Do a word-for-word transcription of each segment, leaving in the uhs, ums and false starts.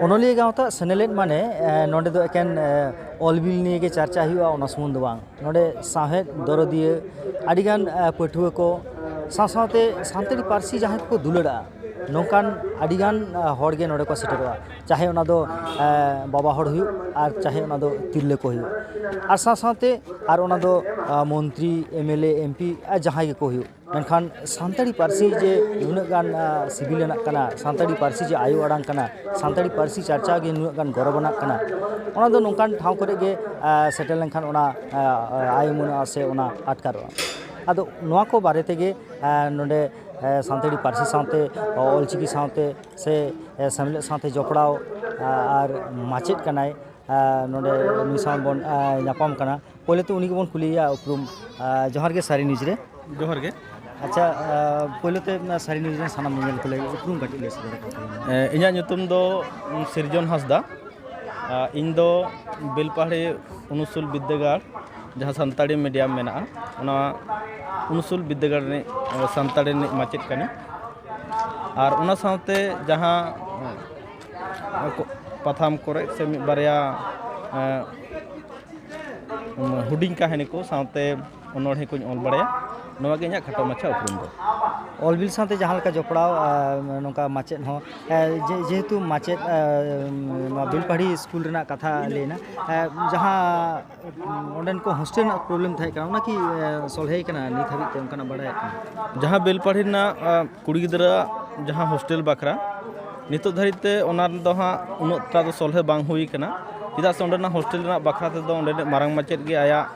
ᱚᱱᱚᱞᱤᱭᱟᱹ ᱜᱟᱶᱛᱟ ᱥᱮᱱᱮᱞᱮᱫ ᱢᱟᱱᱮ ᱱᱚᱰᱮ ᱫᱚ ᱮᱠᱮᱱ ᱚᱞ ᱵᱤᱞ ᱱᱤᱭᱮ ᱜᱮ ᱪᱟᱨᱪᱟ ᱦᱩᱭᱩᱜᱼᱟ, ᱚᱱᱟ ᱥᱩᱢᱩᱝ ᱫᱚ ᱵᱟᱝ᱾ ᱱᱚᱰᱮ ᱥᱟᱶᱦᱮᱫ ᱫᱚᱨᱚᱫᱤᱭᱟᱹ, ᱟᱹᱰᱤᱜᱟᱱ ᱯᱟᱹᱴᱷᱩᱣᱟᱹ ᱠᱚ, ᱥᱟᱶ ᱥᱟᱶᱛᱮ ᱥᱟᱱᱛᱟᱲᱤ ᱯᱟᱹᱨᱥᱤ ᱡᱟᱦᱟᱸᱭ ᱠᱚᱠᱚ ᱫᱩᱞᱟᱹᱲᱟᱜᱼᱟ, ᱱᱚᱝᱠᱟᱱ ᱟᱹᱰᱤᱜᱟᱱ ᱦᱚᱲ ᱜᱮ ᱱᱚᱰᱮ ᱠᱚ ᱥᱮᱴᱮᱨᱚᱜᱼᱟ, ᱪᱟᱦᱮ ᱚᱱᱟ ᱫᱚ ᱵᱟᱵᱟ ᱦᱚᱲ ᱦᱩᱭᱩᱜ ᱟᱨ ᱪᱟᱦᱮ ᱚᱱᱟ ᱫᱚ ᱛᱤᱨᱞᱟᱹ ᱠᱚ ᱦᱩᱭᱩᱜ᱾ ᱟᱨ ᱥᱟᱶ ᱥᱟᱶᱛᱮ ᱟᱨ ᱚᱱᱟ ᱫᱚ ᱢᱚᱱᱛᱨᱤ, M L A, M P R ᱡᱟᱦᱟᱸᱭ ᱜᱮᱠᱚ ᱦᱩᱭᱩᱜ, ᱢᱮᱱᱠᱷᱟᱱ ᱥᱟᱱᱛᱟᱲᱤ ᱯᱟᱹᱨᱥᱤ ᱡᱮ ᱱᱩᱱᱟᱹᱜ ᱜᱟᱱ ᱥᱤᱵᱤᱞ ᱟᱱᱟᱜ ᱠᱟᱱᱟ, ᱥᱟᱱᱛᱟᱲᱤ ᱯᱟᱹᱨᱥᱤ ᱡᱮ ᱟᱭᱳ ᱟᱲᱟᱝ ᱠᱟᱱᱟ, ᱥᱟᱱᱛᱟᱲᱤ ᱯᱟᱹᱨᱥᱤ ᱪᱟᱨᱪᱟᱣ ᱜᱮ ᱱᱩᱱᱟᱹᱜ ᱜᱟᱱ ᱜᱚᱨᱚᱵᱽ ᱟᱱᱟᱜ ᱠᱟᱱᱟ, ᱚᱱᱟ ᱫᱚ ᱱᱚᱝᱠᱟᱱ ᱴᱷᱟᱶ ᱠᱚᱨᱮ ᱜᱮ ᱥᱮᱴᱮᱨ ᱞᱮᱱᱠᱷᱟᱱ ᱚᱱᱟ ᱟᱭ ᱩᱢᱟᱹᱱᱚᱜᱼᱟ ᱥᱮ ᱚᱱᱟ ᱟᱴᱠᱟᱨᱚᱜᱼᱟ᱾ ᱟᱫᱚ ᱱᱚᱣᱟ ᱠᱚ ᱵᱟᱨᱮ ᱛᱮᱜᱮ ᱱᱚᱰᱮ ᱥᱟᱱᱛᱟᱲᱤ ᱯᱟᱹᱨᱥᱤ ᱥᱟᱶᱛᱮ, ᱚᱞᱪᱤᱠᱤ ᱥᱟᱶᱛᱮ ᱥᱮ ᱥᱮᱢᱞᱮᱫ ᱥᱟᱶᱛᱮ ᱡᱚᱯᱲᱟᱣ ᱟᱨ ᱢᱟᱪᱮᱫ ᱠᱟᱱᱟᱭ, ᱱᱚᱰᱮ ᱱᱩᱭ ᱥᱟᱶ ᱵᱚᱱ ᱧᱟᱯᱟᱢ ᱠᱟᱱᱟ᱾ ᱯᱳᱭᱞᱳ ᱛᱮ ᱩᱱᱤ ᱜᱮᱵᱚᱱ ᱠᱩᱞᱤᱭᱮᱭᱟ ᱩᱯᱨᱩᱢ᱾ ᱡᱚᱦᱟᱨ ᱜᱮ ᱥᱟᱹᱨᱤ ᱱᱤᱭᱩᱡᱽ ᱨᱮ᱾ ᱡᱚᱦᱟᱨ ᱜᱮ᱾ ᱟᱪᱪᱷᱟ, ᱯᱳᱭᱞᱳ ᱛᱮ ᱥᱟᱹᱨᱤ ᱱᱤᱭᱩᱡᱽ ᱨᱮᱱ ᱥᱟᱱᱟᱢ ᱧᱮᱧᱮᱞ ᱠᱚ ᱞᱟᱹᱜᱤᱫ ᱩᱯᱨᱩᱢ ᱠᱟᱹᱴᱤᱡ ᱞᱟᱹᱭ ᱥᱚᱫᱚᱨ ᱟᱠᱚ ᱛᱟᱵᱚᱱ ᱢᱮ᱾ ᱤᱧᱟᱹᱜ ᱧᱩᱛᱩᱢ ᱫᱚ ᱥᱤᱨᱡᱚᱱ ᱦᱟᱸᱥᱫᱟ᱾ ᱤᱧ ᱫᱚ ᱵᱮᱞᱯᱟᱦᱟᱲᱤ ᱩᱱᱩᱥᱩᱞ ᱵᱤᱫᱽᱫᱟᱹᱜᱟᱲ, ᱡᱟᱦᱟᱸ ᱥᱟᱱᱛᱟᱲᱤ ᱢᱤᱰᱤᱭᱟᱢ ᱢᱮᱱᱟᱜᱼᱟ, ᱚᱱᱟ ᱩᱱᱩᱥᱩᱞ ᱵᱤᱫᱽᱫᱟᱹᱜᱟᱲ ᱨᱤᱱᱤᱡ ᱥᱟᱱᱛᱟᱲᱤ ᱨᱤᱱᱤᱡ ᱢᱟᱪᱮᱫ ᱠᱟᱹᱱᱟᱹᱧ᱾ ᱟᱨ ᱚᱱᱟ ᱥᱟᱶᱛᱮ ᱡᱟᱦᱟᱸ ᱯᱟᱛᱷᱟᱢ ᱠᱚᱨᱮ ᱥᱮ ᱢᱤᱫ ᱵᱟᱨᱭᱟ ᱦᱩᱰᱤᱧ ᱠᱟᱹᱦᱱᱤ ᱠᱚ ᱥᱟᱶᱛᱮ ᱚᱱᱚᱬᱦᱮ ᱠᱚᱧ ᱚᱞ ᱵᱟᱲᱟᱭᱟ᱾ ᱱᱚᱣᱟ ᱜᱮ ᱤᱧᱟᱹᱜ ᱠᱷᱟᱴᱚ ᱢᱟᱪᱷᱟ ᱩᱯᱨᱩᱢ ᱫᱚ᱾ ᱚᱞ ᱵᱤᱞ ᱥᱟᱶᱛᱮ ᱡᱟᱦᱟᱸ ᱞᱮᱠᱟ ᱡᱚᱯᱲᱟᱣ, ᱱᱚᱝᱠᱟ ᱢᱟᱪᱮᱫ ᱦᱚᱸ, ᱡᱮ-, ᱡᱮᱦᱮᱛᱩ ᱢᱟᱪᱮᱫ, ᱱᱚᱣᱟ ᱵᱮᱞᱯᱟᱦᱟᱲᱤ ᱥᱠᱩᱞ ᱨᱮᱱᱟᱜ ᱠᱟᱛᱷᱟ ᱞᱟᱹᱭᱮᱱᱟ, ᱡᱟᱦᱟᱸ ᱚᱸᱰᱮᱱ ᱠᱚ ᱦᱳᱥᱴᱮᱞ ᱨᱮᱱᱟᱜ ᱯᱨᱚᱵᱞᱮᱢ ᱛᱟᱦᱮᱸ ᱠᱟᱱᱟ, ᱚᱱᱟ ᱠᱤ ᱥᱚᱞᱦᱮ ᱠᱟᱱᱟ ᱱᱤᱛ ᱦᱟᱹᱵᱤᱡ ᱛᱮ ᱚᱱᱠᱟᱱᱟᱜ ᱵᱟᱲᱟᱭᱚᱜ ᱠᱟᱱᱟ? ᱡᱟᱦᱟᱸ ᱵᱮᱞᱯᱟᱦᱟᱲᱤ ᱨᱮᱱᱟᱜ ᱠᱩᱲᱤ ᱜᱤᱫᱽᱨᱟᱹᱣᱟᱜ ᱡᱟᱦᱟᱸ ᱦᱳᱥᱴᱮᱞ ᱵᱟᱠᱷᱨᱟ, ᱱᱤᱛᱚᱜ ᱫᱷᱟᱹᱨᱤᱡ ᱛᱮ ᱚᱱᱟ ᱫᱚ ᱦᱟᱸᱜ ᱩᱱᱟᱹᱜ ᱴᱟ ᱫᱚ ᱥᱚᱞᱦᱮ ᱵᱟᱝ ᱦᱩᱭ ᱠᱟᱱᱟ᱾ ᱪᱮᱫᱟᱜ ᱥᱮ ᱚᱸᱰᱮᱱᱟᱜ ᱦᱳᱥᱴᱮᱞ ᱨᱮᱱᱟᱜ ᱵᱟᱠᱷᱨᱟ ᱛᱮᱫᱚ ᱚᱸᱰᱮᱱᱤᱡ ᱢᱟᱨᱟᱝ ᱢᱟᱪᱮᱫ ᱜᱮ ᱟᱭᱟᱜ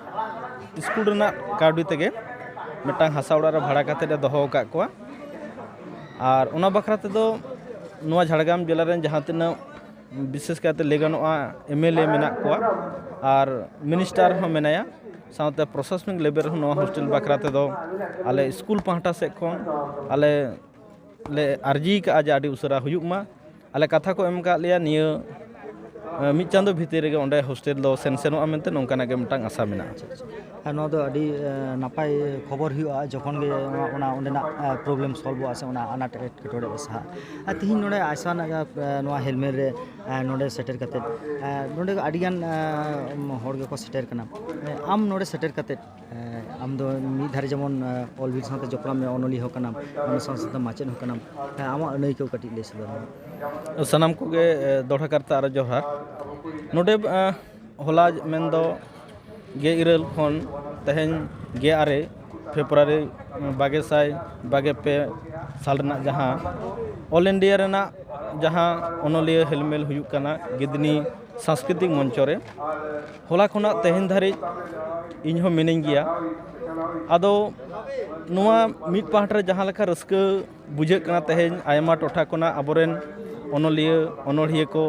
ᱥᱠᱩᱞ ᱨᱮᱱᱟᱜ ᱠᱟᱹᱣᱰᱤ ᱛᱮᱜᱮ ᱢᱤᱫᱴᱟᱝ ᱦᱟᱥᱟ ᱚᱲᱟᱜ ᱨᱮ ᱵᱷᱟᱲᱟ ᱠᱟᱛᱮᱫ ᱮ ᱫᱚᱦᱚ ᱟᱠᱟᱫ ᱠᱚᱣᱟ᱾ ᱟᱨ ᱚᱱᱟ ᱵᱟᱠᱷᱨᱟ ᱛᱮᱫᱚ ᱱᱚᱣᱟ ᱡᱷᱟᱲᱜᱨᱟᱢ ᱡᱮᱞᱟ ᱨᱮᱱ ᱡᱟᱦᱟᱸ ᱛᱤᱱᱟᱹᱜ, ᱵᱤᱥᱮᱥ ᱠᱟᱭᱛᱮ ᱞᱟᱹᱭ ᱜᱟᱱᱚᱜᱼᱟ, ᱮᱢ ᱮᱞ ᱮ ᱢᱮᱱᱟᱜ ᱠᱚᱣᱟ ᱟᱨ ᱢᱤᱱᱤᱥᱴᱟᱨ ᱦᱚᱸ ᱢᱮᱱᱟᱭᱟ, ᱥᱟᱶᱛᱮ ᱯᱨᱚᱥᱟᱥᱚᱱᱤᱠ ᱞᱮᱵᱮᱞ ᱨᱮᱦᱚᱸ ᱱᱚᱣᱟ ᱦᱳᱥᱴᱮᱞ ᱵᱟᱠᱷᱨᱟ ᱛᱮᱫᱚ ᱟᱞᱮ ᱥᱠᱩᱞ ᱯᱟᱦᱴᱟ ᱥᱮᱫ ᱠᱷᱚᱱ ᱟᱞᱮ ᱞᱮ ᱟᱨᱡᱤ ᱠᱟᱜᱼᱟ ᱡᱮ ᱟᱹᱰᱤ ᱩᱥᱟᱹᱨᱟ ᱦᱩᱭᱩᱜ ᱢᱟ᱾ ᱟᱞᱮ ᱠᱟᱛᱷᱟ ᱠᱚ ᱮᱢ ᱠᱟᱜ ᱞᱮᱭᱟ ᱱᱤᱭᱟᱹ ᱢᱤᱫ ᱪᱟᱸᱫᱚ ᱵᱷᱤᱛᱤᱨ ᱨᱮᱜᱮ ᱚᱸᱰᱮ ᱦᱳᱥᱴᱮᱞ ᱫᱚ ᱥᱮᱱ ᱥᱮᱱᱚᱜᱼᱟ ᱢᱮᱱᱛᱮ ᱱᱚᱝᱠᱟᱱᱟᱜ ᱜᱮ ᱢᱤᱫᱴᱟᱝ ᱟᱥᱟ ᱢᱮᱱᱟᱜᱼᱟ᱾ ᱟᱨ ᱱᱚᱣᱟ ᱫᱚ ᱟᱹᱰᱤ ᱱᱟᱯᱟᱭ ᱠᱷᱚᱵᱚᱨ ᱦᱩᱭᱩᱜᱼᱟ, ᱡᱚᱠᱷᱚᱱ ᱜᱮ ᱚᱱᱟ ᱚᱸᱰᱮᱱᱟᱜ ᱯᱨᱚᱵᱞᱮᱢ ᱥᱚᱞᱵᱷᱚᱜᱼᱟ ᱥᱮ ᱚᱱᱟ ᱟᱱᱟᱴ ᱮᱴᱠᱮᱴᱚᱬᱮ ᱥᱟᱦᱟᱜᱼᱟ᱾ ᱟᱨ ᱛᱤᱦᱤᱧ ᱱᱚᱰᱮ ᱟᱭᱥᱟ ᱱᱚᱣᱟ ᱦᱮᱞᱢᱮᱞ ᱨᱮ ᱱᱚᱰᱮ ᱥᱮᱴᱮᱨ ᱠᱟᱛᱮᱫ, ᱱᱚᱰᱮ ᱟᱹᱰᱤᱜᱟᱱ ᱦᱚᱲ ᱜᱮᱠᱚ ᱥᱮᱴᱮᱨ ᱠᱟᱱᱟ᱾ ᱟᱢ ᱱᱚᱰᱮ ᱥᱮᱴᱮᱨ ᱠᱟᱛᱮᱫ ᱟᱢ ᱫᱚ ᱢᱤᱫ ᱫᱷᱟᱨᱮ ᱡᱮᱢᱚᱱ ᱚᱞ ᱵᱤᱞ ᱥᱟᱶᱛᱮ ᱡᱚᱯᱲᱟᱣ ᱢᱮᱱᱟᱜᱼᱟ, ᱚᱱᱚᱞᱤᱭᱟᱹ ᱦᱚᱸ ᱠᱟᱱᱟᱢ, ᱚᱱᱟ ᱥᱟᱶ ᱥᱟᱶᱛᱮ ᱢᱟᱪᱮᱫ ᱦᱚᱸ ᱠᱟᱱᱟᱢ᱾ ᱟᱢᱟᱜ ᱟᱹᱱᱟᱹᱭᱠᱟᱹᱣ ᱠᱟᱹᱴᱤᱡ ᱞᱟᱹᱭ ᱥᱚᱫᱚᱨ ᱢᱮ᱾ ᱥᱟᱱᱟᱢ ᱠᱚᱜᱮ ᱫᱚᱦᱲᱟ ᱠᱟᱨᱛᱮ ᱟᱨᱚ ᱡᱚᱦᱟᱨ᱾ ᱱᱚᱰᱮ ᱦᱚᱞᱟ ᱢᱮᱱᱫᱚ ᱜᱮᱞ ᱤᱨᱟᱹᱞ ᱠᱷᱚᱱ ᱛᱮᱦᱮᱧ ᱜᱮᱞ ᱟᱨᱮ ᱯᱷᱮᱵᱽᱨᱩᱣᱟᱨᱤ ᱵᱟᱜᱮ ᱥᱟᱭ ᱵᱟᱜᱮ ᱯᱮ ᱥᱟᱞ ᱨᱮᱱᱟᱜ ᱡᱟᱦᱟᱸ ᱚᱞ ᱤᱱᱰᱤᱭᱟ ᱨᱮᱱᱟᱜ ᱡᱟᱦᱟᱸ ᱚᱱᱚᱞᱤᱭᱟᱹ ᱦᱮᱞᱢᱮᱞ ᱦᱩᱭᱩᱜ ᱠᱟᱱᱟ ᱜᱤᱫᱽᱱᱤ ᱥᱟᱝᱥᱠᱨᱤᱛᱤᱠ ᱢᱚᱧᱪᱚ ᱨᱮ, ᱦᱚᱞᱟ ᱠᱷᱚᱱᱟᱜ ᱛᱮᱦᱮᱧ ᱫᱷᱟᱹᱨᱤᱡ ᱤᱧ ᱦᱚᱸ ᱢᱤᱱᱟᱹᱧ ᱜᱮᱭᱟ᱾ ᱟᱫᱚ ᱱᱚᱣᱟ ᱢᱤᱫ ᱯᱟᱦᱴᱟ ᱨᱮ ᱡᱟᱦᱟᱸ ᱞᱮᱠᱟ ᱨᱟᱹᱥᱠᱟᱹ ᱵᱩᱡᱷᱟᱹᱜ ᱠᱟᱱᱟ, ᱛᱮᱦᱮᱧ ᱟᱭᱢᱟ ᱴᱚᱴᱷᱟ ᱠᱷᱚᱱᱟᱜ ᱟᱵᱚᱨᱮᱱ ᱚᱱᱚᱞᱤᱭᱟᱹ ᱚᱱᱚᱲᱦᱤᱭᱟᱹ ᱠᱚ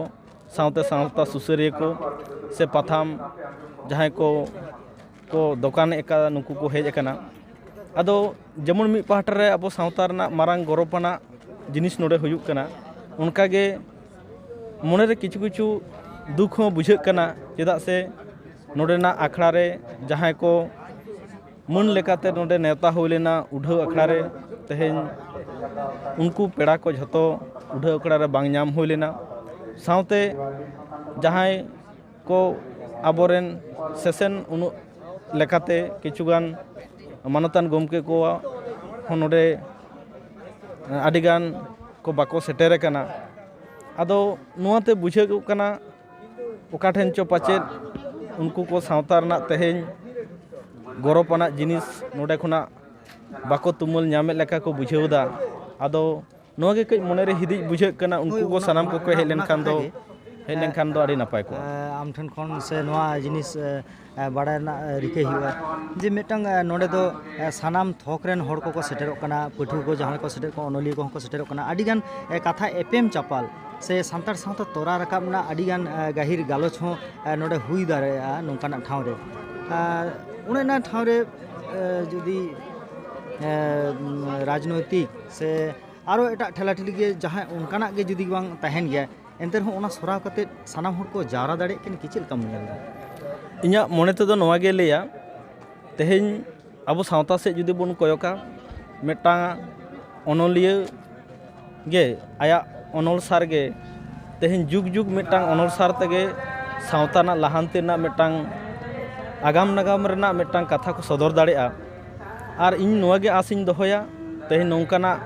ᱥᱟᱶᱛᱮ ᱥᱟᱶᱛᱟ ᱥᱩᱥᱟᱹᱨᱤᱭᱟᱹ ᱠᱚ ᱥᱮ ᱯᱟᱛᱷᱟᱢ ᱡᱟᱦᱟᱸᱭ ᱠᱚ ᱠᱚ ᱫᱚᱠᱟᱱᱮᱫ ᱠᱟᱱ ᱱᱩᱠᱩ ᱠᱚ ᱦᱮᱡ ᱟᱠᱟᱱᱟ᱾ ᱟᱫᱚ ᱡᱮᱢᱚᱱ ᱢᱤᱫ ᱯᱟᱦᱴᱟ ᱨᱮ ᱟᱵᱚ ᱥᱟᱶᱛᱟ ᱨᱮᱱᱟᱜ ᱢᱟᱨᱟᱝ ᱜᱚᱨᱚᱵᱽ ᱟᱱᱟᱜ ᱡᱤᱱᱤᱥ ᱱᱚᱰᱮ ᱦᱩᱭᱩᱜ ᱠᱟᱱᱟ, ᱚᱱᱠᱟᱜᱮ ᱢᱚᱱᱮᱨᱮ ᱠᱤᱪᱷᱩ ᱠᱤᱪᱷᱩ ᱫᱩᱠ ᱦᱚᱸ ᱵᱩᱡᱷᱟᱹᱜ ᱠᱟᱱᱟ᱾ ᱪᱮᱫᱟᱜ ᱥᱮ ᱱᱚᱰᱮᱱᱟᱜ ᱟᱠᱷᱲᱟ ᱨᱮ ᱡᱟᱦᱟᱸᱭ ᱠᱚ ᱢᱟᱹᱱ ᱞᱮᱠᱟᱛᱮ ᱱᱚᱰᱮ ᱱᱮᱣᱛᱟ ᱦᱩᱭ ᱞᱮᱱᱟ ᱩᱰᱷᱟᱹᱣ ᱟᱠᱷᱲᱟ ᱨᱮ, ᱛᱮᱦᱮᱧ ᱩᱱᱠᱩ ᱯᱮᱲᱟ ᱠᱚ ᱡᱷᱚᱛᱚ ᱩᱰᱷᱟᱹᱣ ᱟᱠᱷᱲᱟ ᱨᱮ ᱵᱟᱝ ᱧᱟᱢ ᱦᱩᱭ ᱞᱮᱱᱟ᱾ ᱥᱟᱶᱛᱮ ᱡᱟᱦᱟᱸᱭ ᱠᱚ ᱟᱵᱚᱨᱮᱱ ᱥᱮᱥᱮᱱ ᱩᱱᱟᱹᱜ ᱞᱮᱠᱟᱛᱮ ᱠᱤᱪᱷᱩᱜᱟᱱ ᱢᱟᱱᱚᱛᱟᱱ ᱜᱚᱢᱠᱮ ᱠᱚᱣᱟᱜ ᱦᱚᱸ ᱱᱚᱰᱮ ᱟᱹᱰᱤᱜᱟᱱ ᱠᱚ ᱵᱟᱠᱚ ᱥᱮᱴᱮᱨ ᱟᱠᱟᱱᱟ᱾ ᱟᱫᱚ ᱱᱚᱣᱟᱛᱮ ᱵᱩᱡᱷᱟᱹᱜᱚᱜ ᱠᱟᱱᱟ ᱚᱠᱟ ᱴᱷᱮᱱ ᱪᱚ ᱯᱟᱪᱮᱫ ᱩᱱᱠᱩ ᱠᱚ ᱥᱟᱶᱛᱟ ᱨᱮᱱᱟᱜ ᱛᱮᱦᱮᱧ ᱜᱚᱨᱚᱵᱽ ᱟᱱᱟᱜ ᱡᱤᱱᱤᱥ ᱱᱚᱰᱮ ᱠᱷᱚᱱᱟᱜ ᱵᱟᱠᱚ ᱛᱩᱢᱟᱹᱞ ᱧᱟᱢᱮᱫ ᱞᱮᱠᱟ ᱠᱚ ᱵᱩᱡᱷᱟᱹᱣ ᱮᱫᱟ᱾ ᱟᱫᱚ ᱱᱚᱣᱟ ᱜᱮ ᱠᱟᱹᱡ ᱢᱚᱱᱮᱨᱮ ᱦᱤᱫᱤᱡ ᱵᱩᱡᱷᱟᱹᱜ ᱠᱟᱱᱟ᱾ ᱩᱱᱠᱩ ᱠᱚ ᱥᱟᱱᱟᱢ ᱠᱚᱠᱚ ᱦᱮᱡ ᱞᱮᱱᱠᱷᱟᱱ ᱫᱚ, ᱦᱮᱡ ᱞᱮᱱᱠᱷᱟᱱ ᱫᱚ ᱟᱹᱰᱤ ᱱᱟᱯᱟᱭ ᱠᱚᱜᱼᱟ᱾ ᱟᱢ ᱴᱷᱮᱱ ᱠᱷᱚᱱ ᱥᱮ ᱱᱚᱣᱟ ᱡᱤᱱᱤᱥ ᱵᱟᱲᱟᱭ ᱨᱮᱱᱟᱜ ᱨᱤᱠᱟᱹᱭ ᱦᱩᱭᱩᱜᱼᱟ ᱡᱮ ᱢᱤᱫᱴᱟᱝ ᱱᱚᱰᱮ ᱫᱚ ᱥᱟᱱᱟᱢ ᱛᱷᱚᱠ ᱨᱮᱱ ᱦᱚᱲ ᱠᱚᱠᱚ ᱥᱮᱴᱮᱨᱚᱜ ᱠᱟᱱᱟ, ᱯᱟᱹᱴᱷᱩᱣᱟᱹ ᱠᱚ ᱡᱟᱦᱟᱸᱭ ᱠᱚ ᱥᱮᱴᱮᱨᱚᱜ ᱠᱟᱱᱟ, ᱚᱱᱚᱞᱤᱭᱟᱹ ᱠᱚᱦᱚᱸ ᱠᱚ ᱥᱮᱴᱮᱨᱚᱜ ᱠᱟᱱᱟ᱾ ᱟᱹᱰᱤᱜᱟᱱ ᱠᱟᱛᱷᱟ ᱮᱯᱮᱢ ᱪᱟᱯᱟᱞ ᱥᱮ ᱥᱟᱱᱛᱟᱲ ᱥᱟᱶᱛᱟ ᱛᱚᱨᱟ ᱨᱟᱠᱟᱵ ᱨᱮᱱᱟᱜ ᱟᱹᱰᱤᱜᱟᱱ ᱜᱟᱹᱦᱤᱨ ᱜᱟᱞᱚᱪ ᱦᱚᱸ ᱱᱚᱰᱮ ᱦᱩᱭ ᱫᱟᱲᱮᱭᱟᱜᱼᱟ ᱱᱚᱝᱠᱟᱱᱟᱜ ᱴᱷᱟᱶ ᱨᱮ᱾ ᱚᱱᱮ ᱚᱱᱟ ᱴᱷᱟᱶ ᱨᱮ ᱡᱩᱫᱤ ᱨᱟᱡᱽᱱᱳᱭᱛᱤᱠ ᱥᱮ ᱟᱨᱚ ᱮᱴᱟᱜ ᱴᱷᱮᱞᱟᱴᱷᱤᱞᱤ ᱜᱮ ᱡᱟᱦᱟᱸ ᱚᱱᱠᱟᱱᱟᱜ ᱜᱮ ᱡᱩᱫᱤ ᱵᱟᱝ ᱛᱟᱦᱮᱱ ᱜᱮᱭᱟ, ᱮᱱᱛᱮ ᱨᱮᱦᱚᱸ ᱚᱱᱟ ᱥᱚᱨᱟᱣ ᱠᱟᱛᱮ ᱥᱟᱱᱟᱢ ᱦᱚᱲ ᱠᱚ ᱡᱟᱣᱨᱟ ᱫᱟᱲᱮᱭᱟᱜ ᱠᱟᱱᱟ ᱠᱤ? ᱪᱮᱫ ᱞᱮᱠᱟᱢ ᱧᱮᱞ ᱮᱫᱟ? ᱤᱧᱟᱹᱜ ᱢᱚᱱᱮ ᱛᱮᱫᱚ ᱱᱚᱣᱟ ᱜᱮ ᱞᱟᱹᱭᱟ, ᱛᱮᱦᱮᱧ ᱟᱵᱚ ᱥᱟᱶᱛᱟ ᱥᱮᱫ ᱡᱩᱫᱤ ᱵᱚᱱ ᱠᱚᱭᱚᱜᱟ, ᱢᱤᱫᱴᱟᱝ ᱚᱱᱚᱞᱤᱭᱟᱹ ᱜᱮ ᱟᱭᱟᱜ ᱚᱱᱚᱞ ᱥᱟᱨ ᱜᱮ ᱛᱮᱦᱮᱧ ᱡᱩᱜᱽ ᱡᱩᱜᱽ ᱢᱤᱫᱴᱟᱝ ᱚᱱᱚᱞ ᱥᱟᱨ ᱛᱮᱜᱮ ᱥᱟᱶᱛᱟ ᱨᱮᱱᱟᱜ ᱞᱟᱦᱟᱱᱛᱤ ᱨᱮᱱᱟᱜ ᱢᱤᱫᱴᱟᱝ ᱟᱜᱟᱢ ᱱᱟᱜᱟᱢ ᱨᱮᱱᱟᱜ ᱢᱤᱫᱴᱟᱝ ᱠᱟᱛᱷᱟ ᱠᱚ ᱥᱚᱫᱚᱨ ᱫᱟᱲᱮᱭᱟᱜᱼᱟ᱾ ᱟᱨ ᱤᱧ ᱱᱚᱣᱟ ᱜᱮ ᱟᱥ ᱤᱧ ᱫᱚᱦᱚᱭᱟ, ᱛᱮᱦᱮᱧ ᱱᱚᱝᱠᱟᱱᱟᱜ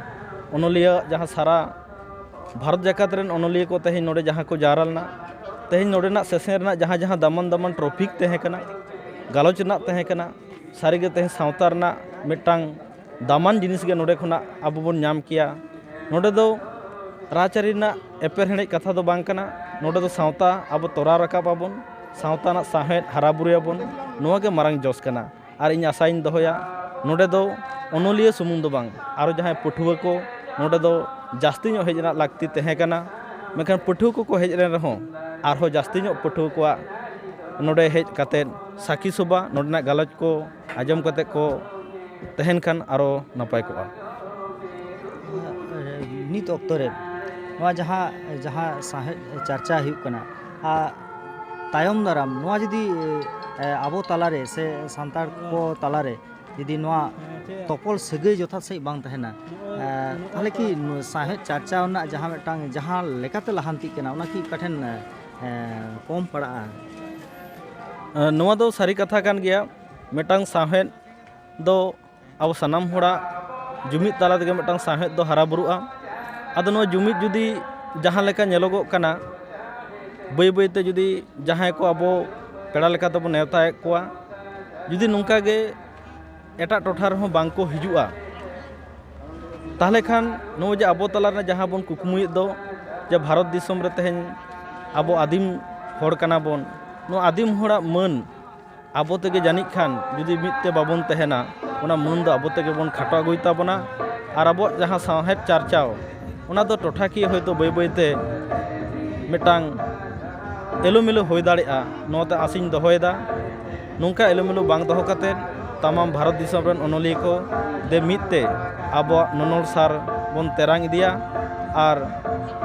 ᱚᱱᱚᱞᱤᱭᱟᱹ ᱡᱟᱦᱟᱸ ᱥᱟᱨᱟ ᱵᱷᱟᱨᱚᱛ ᱡᱟᱠᱟᱛ ᱨᱮᱱ ᱚᱱᱚᱞᱤᱭᱟᱹ ᱠᱚ ᱛᱮᱦᱮᱧ ᱱᱚᱰᱮ ᱡᱟᱦᱟᱸ ᱠᱚ ᱡᱟᱣᱨᱟ ᱞᱮᱱᱟ, ᱛᱮᱦᱮᱧ ᱱᱚᱰᱮᱱᱟᱜ ᱥᱮᱥᱮᱱ ᱨᱮᱱᱟᱜ ᱡᱟᱦᱟᱸ ᱡᱟᱦᱟᱸ ᱫᱟᱢᱟᱱ ᱫᱟᱢᱟᱱ ᱴᱨᱚᱯᱤᱠ ᱛᱟᱦᱮᱸ ᱠᱟᱱᱟ, ᱜᱟᱞᱚᱪ ᱨᱮᱱᱟᱜ ᱛᱟᱦᱮᱸ ᱠᱟᱱᱟ, ᱥᱟᱹᱨᱤᱜᱮ ᱛᱮᱦᱮᱧ ᱥᱟᱶᱛᱟ ᱨᱮᱱᱟᱜ ᱢᱤᱫᱴᱟᱝ ᱫᱟᱢᱟᱱ ᱡᱤᱱᱤᱥ ᱜᱮ ᱱᱚᱰᱮ ᱠᱷᱚᱱᱟᱜ ᱟᱵᱚ ᱵᱚᱱ ᱧᱟᱢ ᱠᱮᱭᱟ᱾ ᱱᱚᱰᱮ ᱫᱚ ᱨᱟᱡᱽᱟᱹᱨᱤ ᱨᱮᱱᱟᱜ ᱮᱯᱮᱨᱦᱮᱸᱰᱮᱡ ᱠᱟᱛᱷᱟ ᱫᱚ ᱵᱟᱝ ᱠᱟᱱᱟ, ᱱᱚᱰᱮ ᱫᱚ ᱥᱟᱶᱛᱟ ᱟᱵᱚ ᱛᱚᱨᱟᱣ ᱨᱟᱠᱟᱵ ᱟᱵᱚᱱ, ᱥᱟᱶᱛᱟ ᱨᱮᱱᱟᱜ ᱥᱟᱶᱦᱮᱫ ᱦᱟᱨᱟᱵᱩᱨᱩᱭᱟᱵᱚᱱ, ᱱᱚᱣᱟ ᱜᱮ ᱢᱟᱨᱟᱝ ᱡᱚᱥ ᱠᱟᱱᱟ᱾ ᱟᱨ ᱤᱧ ᱟᱥᱟᱧ ᱫᱚᱦᱚᱭᱟ, ᱱᱚᱰᱮ ᱫᱚ ᱚᱱᱚᱞᱤᱭᱟᱹ ᱥᱩᱢᱩᱝ ᱫᱚ ᱵᱟᱝ, ᱟᱨᱚ ᱡᱟᱦᱟᱸᱭ ᱯᱟᱹᱴᱷᱩᱣᱟᱹ ᱠᱚ ᱱᱚᱰᱮ ᱫᱚ ᱡᱟᱹᱥᱛᱤ ᱧᱚᱜ ᱦᱮᱡ ᱨᱮᱱᱟᱜ ᱞᱟᱹᱠᱛᱤ ᱛᱟᱦᱮᱸ ᱠᱟᱱᱟ, ᱢᱮᱱᱠᱷᱟᱱ ᱯᱟᱹᱴᱷᱩᱣᱟᱹ ᱠᱚᱠᱚ ᱦᱮᱡ ᱞᱮᱱ ᱨᱮᱦᱚᱸ ᱟᱨᱦᱚᱸ ᱡᱟᱹᱥᱛᱤ ᱧᱚᱜ ᱯᱟᱹᱴᱷᱩᱣᱟᱹ ᱠᱚᱣᱟᱜ ᱱᱚᱰᱮ ᱦᱮᱡ ᱠᱟᱛᱮᱫ ᱥᱟᱹᱠᱷᱤ ᱥᱚᱵᱷᱟ ᱱᱚᱰᱮᱱᱟᱜ ᱜᱟᱞᱚᱪ ᱠᱚ ᱟᱸᱡᱚᱢ ᱠᱟᱛᱮᱫ ᱠᱚ ᱛᱟᱦᱮᱱ ᱠᱷᱟᱱ ᱟᱨᱚ ᱱᱟᱯᱟᱭ ᱠᱚᱜᱼᱟ᱾ ᱱᱤᱛ ᱚᱠᱛᱚ ᱨᱮ ᱱᱚᱣᱟ ᱡᱟᱦᱟᱸ ᱡᱟᱦᱟᱸ ᱥᱟᱶᱦᱮᱫ ᱪᱟᱨᱪᱟ ᱦᱩᱭᱩᱜ ᱠᱟᱱᱟ, ᱟᱨ ᱛᱟᱭᱚᱢ ᱫᱟᱨᱟᱢ ᱱᱚᱣᱟ ᱡᱩᱫᱤ ᱮ, ᱟᱵᱚ ᱛᱟᱞᱟᱨᱮ ᱥᱮ ᱥᱟᱱᱛᱟᱲ ᱠᱚ ᱛᱟᱞᱟᱨᱮ ᱡᱩᱫᱤ ᱱᱚᱣᱟ ᱛᱚᱯᱚᱞ ᱥᱟᱹᱜᱟᱹᱭ ᱡᱚᱛᱷᱟᱛ ᱥᱟᱺᱦᱤᱡ ᱵᱟᱝ ᱛᱟᱦᱮᱱᱟ, ᱮ, ᱛᱟᱦᱚᱞᱮ ᱠᱤ ᱱᱚᱣᱟ ᱥᱟᱶᱦᱮᱫ ᱪᱟᱨᱪᱟᱣ ᱨᱮᱱᱟᱜ ᱡᱟᱦᱟᱸ ᱢᱤᱫᱴᱟᱝ ᱡᱟᱦᱟᱸ ᱞᱮᱠᱟᱛᱮ ᱞᱟᱦᱟᱱᱛᱤᱜ ᱠᱟᱱᱟ, ᱚᱱᱟ ᱠᱤ ᱚᱠᱟ ᱴᱷᱮᱱ ᱮ, ᱠᱚᱢ ᱯᱟᱲᱟᱜᱼᱟ? ᱱᱚᱣᱟ ᱫᱚ ᱥᱟᱹᱨᱤ ᱠᱟᱛᱷᱟ ᱠᱟᱱ ᱜᱮᱭᱟ᱾ ᱢᱤᱫᱴᱟᱝ ᱥᱟᱶᱦᱮᱫ ᱫᱚ ᱟᱵᱚ ᱥᱟᱱᱟᱢ ᱦᱚᱲᱟᱜ ᱡᱩᱢᱤᱫ ᱛᱟᱞᱟ ᱛᱮᱜᱮ ᱢᱤᱫᱴᱟᱝ ᱥᱟᱶᱦᱮᱫ ᱫᱚ ᱦᱟᱨᱟ ᱵᱩᱨᱩᱜᱼᱟ᱾ ᱟᱫᱚ ᱱᱚᱣᱟ ᱡᱩᱢᱤᱫ ᱡᱩᱫᱤ ᱡᱟᱦᱟᱸ ᱞᱮᱠᱟ ᱧᱮᱞᱚᱜᱚᱜ ᱠᱟᱱᱟ, ᱵᱟᱹᱭ ᱵᱟᱹᱭᱛᱮ ᱡᱩᱫᱤ ᱡᱟᱦᱟᱸᱭ ᱠᱚ ᱟᱵᱚ ᱯᱮᱲᱟ ᱞᱮᱠᱟ ᱛᱮᱵᱚᱱ ᱱᱮᱣᱛᱟᱭᱮᱫ ᱠᱚᱣᱟ, ᱡᱩᱫᱤ ᱱᱚᱝᱠᱟ ᱜᱮ ᱮᱴᱟᱜ ᱴᱚᱴᱷᱟ ᱨᱮᱦᱚᱸ ᱵᱟᱝ ᱠᱚ ᱦᱤᱡᱩᱜᱼᱟ, ᱛᱟᱦᱚᱞᱮ ᱠᱷᱟᱱ ᱱᱚᱜᱼᱚᱭ ᱡᱮ ᱟᱵᱚ ᱛᱟᱞᱟ ᱨᱮ ᱡᱟᱦᱟᱸ ᱵᱚᱱ ᱠᱩᱠᱢᱩᱭᱮᱫ ᱫᱚ, ᱡᱮ ᱵᱷᱟᱨᱚᱛ ᱫᱤᱥᱚᱢ ᱨᱮ ᱛᱮᱦᱮᱧ ᱟᱵᱚ ᱟᱹᱫᱤᱢ ᱦᱚᱲ ᱠᱟᱱᱟ ᱵᱚᱱ, ᱱᱚᱣᱟ ᱟᱹᱫᱤᱢ ᱦᱚᱲᱟᱜ ᱢᱟᱹᱱ ᱟᱵᱚ ᱛᱮᱜᱮ ᱡᱟᱹᱱᱤᱡ ᱠᱷᱟᱱ ᱡᱩᱫᱤ ᱢᱤᱫ ᱛᱮ ᱵᱟᱵᱚᱱ ᱛᱟᱦᱮᱱᱟ, ᱚᱱᱟ ᱢᱟᱹᱱ ᱫᱚ ᱟᱵᱚ ᱛᱮᱜᱮ ᱵᱚᱱ ᱠᱷᱟᱴᱚ ᱟᱹᱜᱩᱭ ᱛᱟᱵᱚᱱᱟ᱾ ᱟᱨ ᱟᱵᱚᱣᱟᱜ ᱡᱟᱦᱟᱸ ᱥᱟᱶᱦᱮᱫ ᱪᱟᱨᱪᱟᱣ, ᱚᱱᱟ ᱫᱚ ᱴᱚᱴᱷᱟᱠᱤᱭᱟᱹ ᱦᱚᱭᱛᱳ ᱵᱟᱹᱭ ᱵᱟᱹᱭᱛᱮ ᱢᱤᱫᱴᱟᱝ ᱮᱞᱳᱢᱮᱞᱳ ᱦᱩᱭ ᱫᱟᱲᱮᱭᱟᱜᱼᱟ, ᱱᱚᱣᱟᱛᱮ ᱟᱥᱤᱧ ᱫᱚᱦᱚᱭᱮᱫᱟ᱾ ᱱᱚᱝᱠᱟ ᱮᱞᱳᱢᱮᱞᱳ ᱵᱟᱝ ᱫᱚᱦᱚ ᱠᱟᱛᱮᱫ ᱛᱟᱢᱟᱢ ᱵᱷᱟᱨᱚᱛ ᱫᱤᱥᱚᱢ ᱨᱮᱱ ᱚᱱᱚᱞᱤᱭᱟᱹ ᱠᱚ ᱫᱮ ᱢᱤᱫ ᱛᱮ ᱟᱵᱚᱣᱟᱜ ᱱᱚᱱᱚᱞ ᱥᱟᱨ ᱵᱚᱱ ᱛᱮᱨᱟᱝ ᱤᱫᱤᱭᱟ᱾ ᱟᱨ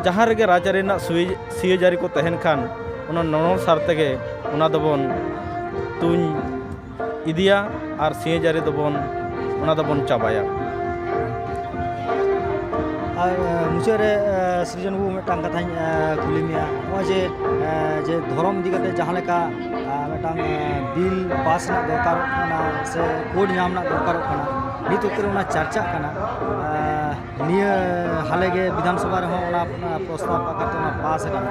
ᱡᱟᱦᱟᱸ ᱨᱮᱜᱮ ᱨᱟᱡᱽᱟᱹᱨᱤ ᱨᱮᱱᱟᱜ ᱥᱩᱭ-, ᱥᱤᱭᱟᱹᱡᱟᱹᱨᱤ ᱠᱚ ᱛᱟᱦᱮᱱ ᱠᱷᱟᱱ, ᱚᱱᱟ ᱱᱚᱱᱚᱞ ᱥᱟᱨ ᱛᱮᱜᱮ ᱚᱱᱟ ᱫᱚᱵᱚᱱ ᱛᱩᱧ ᱤᱫᱤᱭᱟ ᱟᱨ ᱥᱤᱭᱟᱹᱡᱟᱹᱨᱤ ᱫᱚᱵᱚᱱ, ᱚᱱᱟ ᱫᱚᱵᱚᱱ ᱪᱟᱵᱟᱭᱟ᱾ ᱟᱨ, ᱮ, ᱢᱩᱪᱟᱹᱫ ᱨᱮ, ᱮ, ᱥᱨᱤᱡᱚᱱ ᱵᱟᱹᱵᱩ, ᱢᱤᱫᱴᱟᱝ ᱠᱟᱛᱷᱟᱧ, ᱮ, ᱠᱩᱞᱤ ᱢᱮᱭᱟ᱾ ᱱᱚᱜᱼᱚᱭ ᱡᱮ, ᱮ, ᱡᱮ ᱫᱷᱚᱨᱚᱢ ᱤᱫᱤ ᱠᱟᱛᱮ ᱡᱟᱦᱟᱸ ᱞᱮᱠᱟ, ᱮ, ᱢᱤᱫᱴᱟᱝ, ᱮ, ᱵᱤᱞ ᱯᱟᱥ ᱨᱮᱱᱟᱜ ᱫᱚᱨᱠᱟᱨᱚᱜ ᱠᱟᱱᱟ ᱥᱮ ᱠᱳᱰ ᱧᱟᱢ ᱨᱮᱱᱟᱜ ᱫᱚᱨᱠᱟᱨᱚᱜ ᱠᱟᱱᱟ, ᱱᱤᱛ ᱚᱠᱛᱚ ᱨᱮ ᱚᱱᱟ ᱪᱟᱨᱪᱟᱜ ᱠᱟᱱᱟ᱾ ᱮ, ᱱᱤᱭᱟᱹ ᱦᱟᱞᱮ ᱜᱮ ᱵᱤᱫᱷᱟᱱ ᱥᱚᱵᱷᱟ ᱨᱮᱦᱚᱸ ᱚᱱᱟ, ᱚᱱᱟ ᱯᱨᱚᱥᱛᱟᱵ ᱟᱠᱟᱨ ᱛᱮ ᱚᱱᱟ ᱯᱟᱥ ᱟᱠᱟᱱᱟ᱾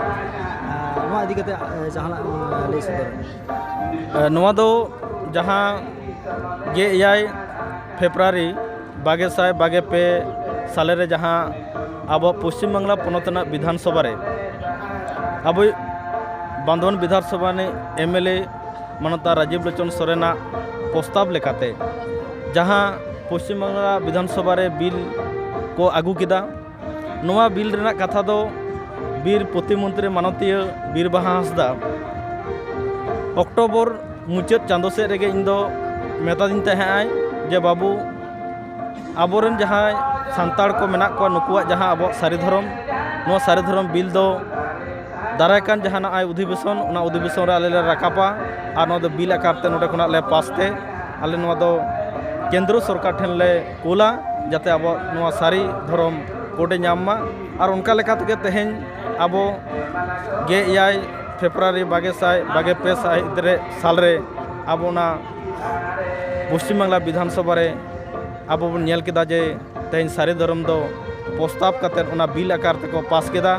ᱮ, ᱱᱚᱣᱟ ᱤᱫᱤ ᱠᱟᱛᱮ, ᱮ, ᱡᱟᱦᱟᱱᱟᱜ, ᱮ, ᱞᱟᱹᱭ ᱥᱚᱫᱚᱨ? ᱮ, ᱱᱚᱣᱟ ᱫᱚ ᱡᱟᱦᱟᱸ ᱜᱮᱞ ᱮᱭᱟᱭ ᱯᱷᱮᱵᱽᱨᱩᱣᱟᱨᱤ ᱵᱟᱜᱮ ᱥᱟᱭ ᱵᱟᱜᱮ ᱯᱮ ᱥᱟᱞᱮ ᱨᱮ ᱡᱟᱦᱟᱸ ᱟᱵᱚ ᱯᱚᱥᱪᱤᱢ ᱵᱟᱝᱞᱟ ᱯᱚᱱᱚᱛ ᱨᱮᱱᱟᱜ ᱵᱤᱫᱷᱟᱱ ᱥᱚᱵᱷᱟ ᱨᱮ ᱟᱵᱚ ᱵᱟᱱᱫᱳᱣᱟᱱ ᱵᱤᱫᱷᱟᱱ ᱥᱚᱵᱷᱟ ᱨᱤᱱᱤᱡ ᱮᱢ ᱮᱞ ᱮ ᱢᱟᱱᱚᱛᱟᱱ ᱨᱟᱡᱤᱵ ᱞᱳᱪᱚᱱ ᱥᱚᱨᱮᱱᱟᱜ ᱯᱨᱚᱥᱛᱟᱵ ᱞᱮᱠᱟᱛᱮ ᱡᱟᱦᱟᱸ ᱯᱚᱥᱪᱤᱢ ᱵᱟᱝᱞᱟ ᱵᱤᱫᱷᱟᱱ ᱥᱚᱵᱷᱟ ᱨᱮ ᱵᱤᱞ ᱠᱚ ᱟᱹᱜᱩ ᱠᱮᱫᱟ, ᱱᱚᱣᱟ ᱵᱤᱞ ᱨᱮᱱᱟᱜ ᱠᱟᱛᱷᱟ ᱫᱚ ᱵᱤᱨ ᱯᱨᱚᱛᱤᱢᱚᱱᱛᱨᱤ ᱢᱟᱱᱚᱛᱤᱭᱟᱹ ᱵᱤᱨ ᱵᱟᱦᱟ ᱦᱟᱸᱥᱫᱟ ᱚᱠᱴᱳᱵᱚᱨ ᱢᱩᱪᱟᱹᱫ ᱪᱟᱸᱫᱳ ᱥᱮᱫ ᱨᱮᱜᱮ ᱤᱧ ᱫᱚ ᱢᱮᱛᱟᱫᱤᱧ ᱛᱟᱦᱮᱸᱜ ᱟᱭ ᱡᱮ, "ᱵᱟᱹᱵᱩ, ᱟᱵᱚᱨᱮᱱ ᱡᱟᱦᱟᱸᱭ ᱥᱟᱱᱛᱟᱲ ᱠᱚ ᱢᱮᱱᱟᱜ ᱠᱚᱣᱟ, ᱱᱩᱠᱩᱣᱟᱜ ᱡᱟᱦᱟᱸ ᱟᱵᱚᱣᱟᱜ ᱥᱟᱹᱨᱤ ᱫᱷᱚᱨᱚᱢ, ᱱᱚᱣᱟ ᱥᱟᱹᱨᱤ ᱫᱷᱚᱨᱚᱢ ᱵᱤᱞ ᱫᱚ ᱫᱟᱨᱟᱭ ᱠᱟᱱ ᱡᱟᱦᱟᱱᱟᱜ ᱟᱭ ᱚᱫᱷᱤᱵᱮᱥᱚᱱ, ᱚᱱᱟ ᱚᱫᱷᱤᱵᱮᱥᱚᱱ ᱨᱮ ᱟᱞᱮ ᱞᱮ ᱨᱟᱠᱟᱵᱟ ᱟᱨ ᱱᱚᱣᱟ ᱫᱚ ᱵᱤᱞ ᱟᱠᱟᱨ ᱛᱮ ᱱᱚᱰᱮ ᱠᱷᱚᱱᱟᱜ ᱞᱮ ᱯᱟᱥ ᱛᱮ ᱟᱞᱮ ᱱᱚᱣᱟ ᱫᱚ ᱠᱮᱱᱫᱨᱚ ᱥᱚᱨᱠᱟᱨ ᱴᱷᱮᱱ ᱞᱮ ᱠᱳᱞᱟ, ᱡᱟᱛᱮ ᱟᱵᱚᱣᱟᱜ ᱱᱚᱣᱟ ᱥᱟᱹᱨᱤ ᱫᱷᱚᱨᱚᱢ ᱠᱳᱰᱮ ᱧᱟᱢ ᱢᱟ᱾" ᱟᱨ ᱚᱱᱠᱟ ᱞᱮᱠᱟ ᱛᱮᱜᱮ ᱛᱮᱦᱮᱧ ᱟᱵᱚ ᱜᱮᱞ ᱮᱭᱟᱭ ᱯᱷᱮᱵᱽᱨᱩᱣᱟᱨᱤ ᱵᱟᱜᱮ ᱥᱟᱭ ᱵᱟᱜᱮ ᱯᱮ ᱥᱟᱹᱦᱤᱛ ᱨᱮ, ᱥᱟᱞ ᱨᱮ ᱟᱵᱚ ᱚᱱᱟ ᱯᱚᱥᱪᱤᱢ ᱵᱟᱝᱞᱟ ᱵᱤᱫᱷᱟᱱ ᱥᱚᱵᱷᱟ ᱨᱮ ᱟᱵᱚ ᱵᱚᱱ ᱧᱮᱞ ᱠᱮᱫᱟ ᱡᱮ ᱛᱮᱦᱮᱧ ᱥᱟᱹᱨᱤ ᱫᱷᱚᱨᱚᱢ ᱫᱚ ᱯᱨᱚᱥᱛᱟᱵ ᱠᱟᱛᱮᱫ ᱚᱱᱟ ᱵᱤᱞ ᱟᱠᱟᱨ ᱛᱮᱠᱚ ᱯᱟᱥ ᱠᱮᱫᱟ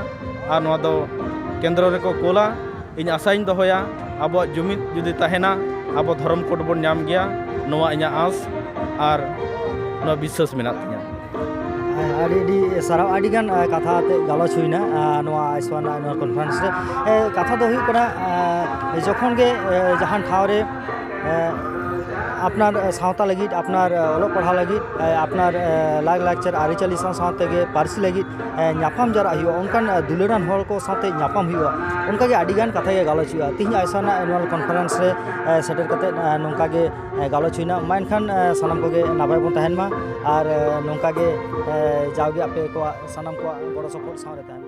ᱟᱨ ᱱᱚᱣᱟ ᱫᱚ ᱠᱮᱱᱫᱨᱚ ᱨᱮᱠᱚ ᱠᱳᱞᱟ᱾ ᱤᱧ ᱟᱥᱟᱧ ᱫᱚᱦᱚᱭᱟ, ᱟᱵᱚᱣᱟᱜ ᱡᱩᱢᱤᱫ ᱡᱩᱫᱤ ᱛᱟᱦᱮᱱᱟ, ᱟᱵᱚ ᱫᱷᱚᱨᱚᱢ ᱠᱳᱰ ᱵᱚᱱ ᱧᱟᱢ ᱜᱮᱭᱟ, ᱱᱚᱣᱟ ᱤᱧᱟᱹᱜ ᱟᱸᱥ ᱟᱨ ᱱᱚᱣᱟ ᱵᱤᱥᱥᱟᱹᱥ ᱢᱮᱱᱟᱜ ᱛᱤᱧᱟᱹ᱾ ᱟᱹᱰᱤ ᱟᱹᱰᱤ ᱥᱟᱨᱦᱟᱣ᱾ ᱟᱹᱰᱤ ᱜᱟᱱ, ᱮ, ᱠᱟᱛᱷᱟ ᱟᱛᱮ ᱜᱟᱞᱚᱪ ᱦᱩᱭᱱᱟ, ᱟ, ᱱᱚᱣᱟ ᱟᱭᱩᱥᱢᱟᱱ ᱟᱜ ᱱᱚᱣᱟ ᱠᱚᱱᱯᱷᱟᱨᱮᱱᱥ ᱨᱮ᱾ ᱮ, ᱠᱟᱛᱷᱟ ᱫᱚ ᱦᱩᱭᱩᱜ ᱠᱟᱱᱟ, ᱮ, ᱡᱚᱠᱷᱚᱱ ᱜᱮ, ᱮ, ᱡᱟᱦᱟᱱ ᱴᱷᱟᱶ ᱨᱮ, ᱮ, ᱟᱯᱱᱟᱨ ᱥᱟᱶᱛᱟ ᱞᱟᱹᱜᱤᱫ, ᱟᱯᱱᱟᱨ, ᱮ, ᱚᱞᱚᱜ ᱯᱟᱲᱦᱟᱣ ᱞᱟᱹᱜᱤᱫ, ᱮ, ᱟᱯᱱᱟᱨ, ᱮ, ᱞᱟᱭᱼᱞᱟᱠᱪᱟᱨ ᱟᱹᱨᱤᱪᱟᱹᱞᱤ ᱥᱟᱶ ᱥᱟᱶ ᱛᱮᱜᱮ ᱯᱟᱹᱨᱥᱤ ᱞᱟᱹᱜᱤᱫ, ᱮ, ᱧᱟᱯᱟᱢ ᱡᱟᱣᱨᱟᱜ ᱦᱩᱭᱩᱜᱼᱟ, ᱚᱱᱠᱟᱱ, ᱮ, ᱫᱩᱞᱟᱹᱲᱟᱱ ᱦᱚᱲ ᱠᱚ ᱥᱟᱶᱛᱮ ᱧᱟᱯᱟᱢ ᱦᱩᱭᱩᱜᱼᱟ, ᱚᱱᱠᱟᱜᱮ ᱟᱹᱰᱤᱜᱟᱱ ᱠᱟᱛᱷᱟ ᱜᱮ ᱜᱟᱞᱚᱪ ᱦᱩᱭᱩᱜᱼᱟ᱾ ᱛᱮᱦᱮᱧ ᱟᱭᱩᱥᱢᱟᱱ ᱟᱜ ᱮᱱᱩᱣᱟᱞ ᱠᱚᱱᱯᱷᱟᱨᱮᱱᱥ ᱨᱮ, ᱮ, ᱥᱮᱴᱮᱨ ᱠᱟᱛᱮᱫ, ᱮ, ᱱᱚᱝᱠᱟ ᱜᱮ, ᱮ, ᱜᱟᱞᱚᱪ ᱦᱩᱭᱱᱟ᱾ ᱢᱟ ᱮᱱᱠᱷᱟᱱ, ᱮ, ᱥᱟᱱᱟᱢ ᱠᱚᱜᱮ ᱱᱟᱯᱟᱭ ᱵᱚᱱ ᱛᱟᱦᱮᱱ ᱢᱟ ᱟᱨ, ᱮ, ᱱᱚᱝᱠᱟ ᱜᱮ, ᱮ, ᱡᱟᱣᱜᱮ ᱟᱯᱮ ᱠᱚᱣᱟᱜ ᱥᱟᱱᱟᱢ ᱠᱚᱣᱟᱜ ᱜᱚᱲᱚ ᱥᱚᱯᱚᱦᱚᱫ ᱥᱟᱶ ᱨᱮ ᱛᱟᱦᱮᱱ